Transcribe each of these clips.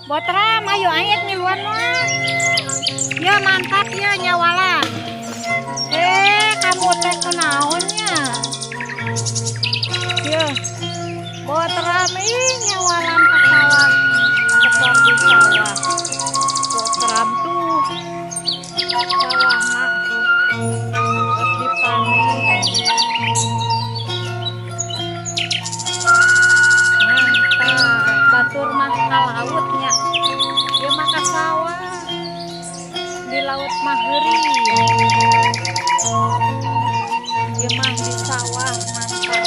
Botram, ayo aek miluan mah. Ya mantap ya nyawala. Kamu teh kunaonnya? Ya. Botram ih nyawalan ka sawah. Sepor di sawah. Botram tuh. Sawahna terus dipanen. Mantap. Batur mah ka lautnya. Ieu mah ka sawah. Di laut mah heureuy. Ieu mah di sawah mantap.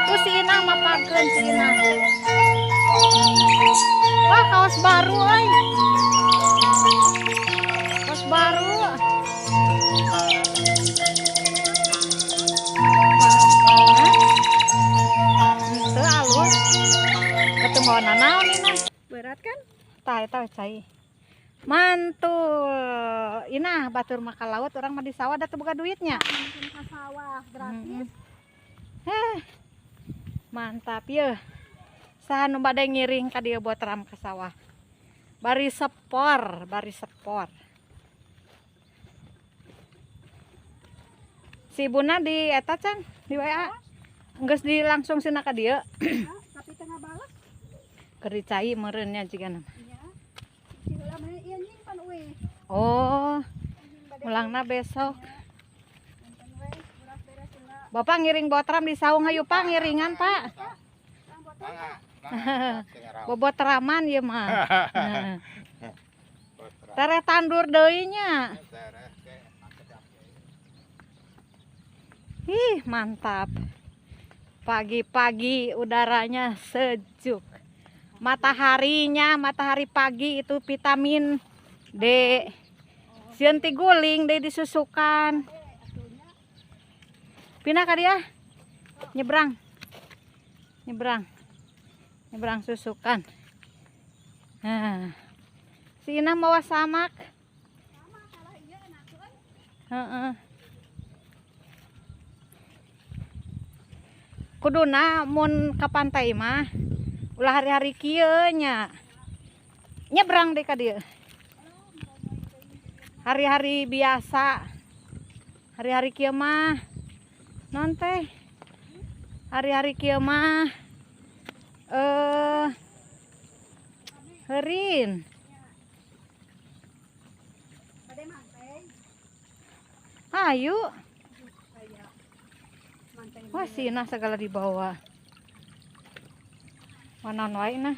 Tuh si Inah mapakeun si Inah. Wah, kaos baru euy. Kaos baru. Henteu alus. Ketemu mawa nanaon Inah? Berat kan? Tah eta we cai. Mantul. Inah batur mah ka laut, urang mah di sawah da teu boga duitnya. Mungkin ka sawah gratis. Mantap yeuh. Saha nu bade ngiring ka dieu botram ka sawah. Bari sepor, bari sepor. Si ibuna di eta can di WA. Geus di langsung sina ka dieu. Tapi teu ngabales. Keur dicai meureun nya jigana. Iya. Si heula mah ieu nyimpan euy. Oh, mulangna besok. Bapak ngiring botram di saung hayu Pak ngiringan Pak. Bobotraman ieu mah. Tereh tandur deui nya. Ih, mantap. Pagi-pagi udaranya sejuk. Mataharinya, matahari pagi itu vitamin D. Sieun ti guling deui disusukan. Pindah ka dia. Nyebrang. Nyebrang. Nyebrang susukan. Nah. Si Inah mawa samak. Heeh. Kuduna mun ka pantai mah ulah hari-hari kieu nya. Nyebrang deh ka dieu. Hari-hari biasa. Hari-hari kieu mah non teh. Hari-hari kieu mah heurin. Ayo. Wah, si Inah segala dibawa. Mana wae nah.